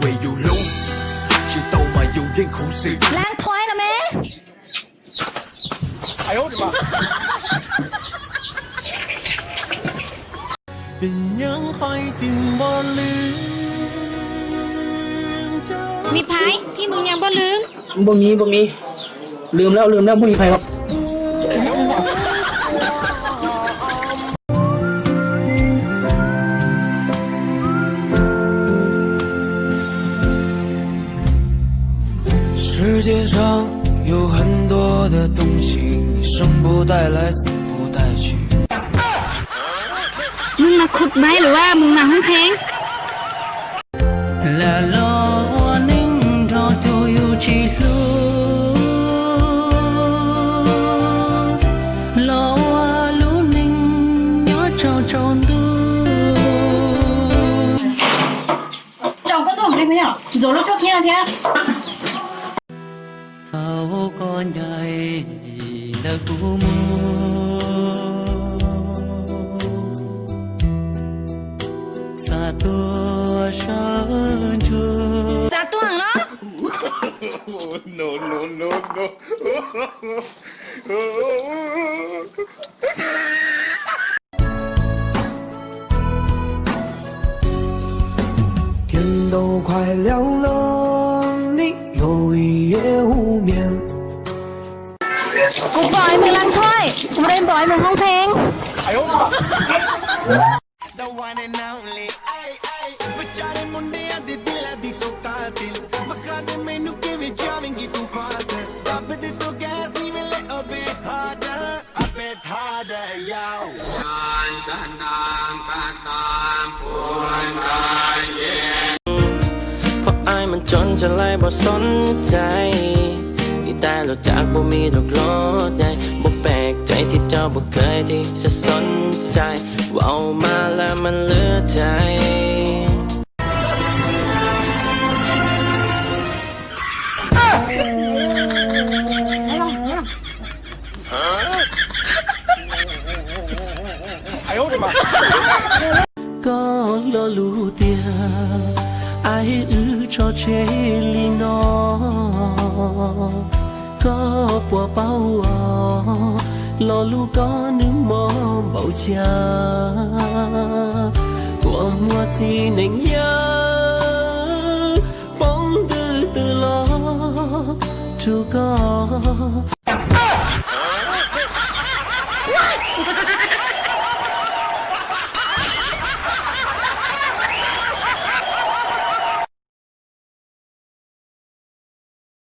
Yus hlub tsis tau mas yus yeej khuv xim. Laab thoj no me. Vim phaiv, ib mws nyas npog lwm. Npog miv, npog miv. Lwm lawm, lwm lawm, npog miv phaiv os. 世界上有很多的东西，你生不带来，死不带去。 Mws mas khub maib lawm, mws mas hoob pheev. Lam los ua neej nrog tus yus tsis hlub, los ua lub neej nyob tsaug tsaus ntuj. Tsaus koj tuaj mus li me nyuam, ntxuav lub tshuab khiab no thiab. Thaum koj ncaim ntawm kuv mus, xa tuaj sawv ntsug. Xa tuaj los. Kuv pom ib mws laab thoj, kuv pom ib mws hoob pheev. Phom ai mas tsoom ca lais puas xob cai, ib tais los cas puas mi rau hlo cai, puas pem cai thiab cov puas kawg thiab tsis xob cai, vau mas lawm mas lwm cai. Koj lo lus tias aib wb tso tseg li no, koj puas paub os, lo lus koj nws mob npaum cas, tuaj muaj txij neej yawg poob ntws twg los rau koj.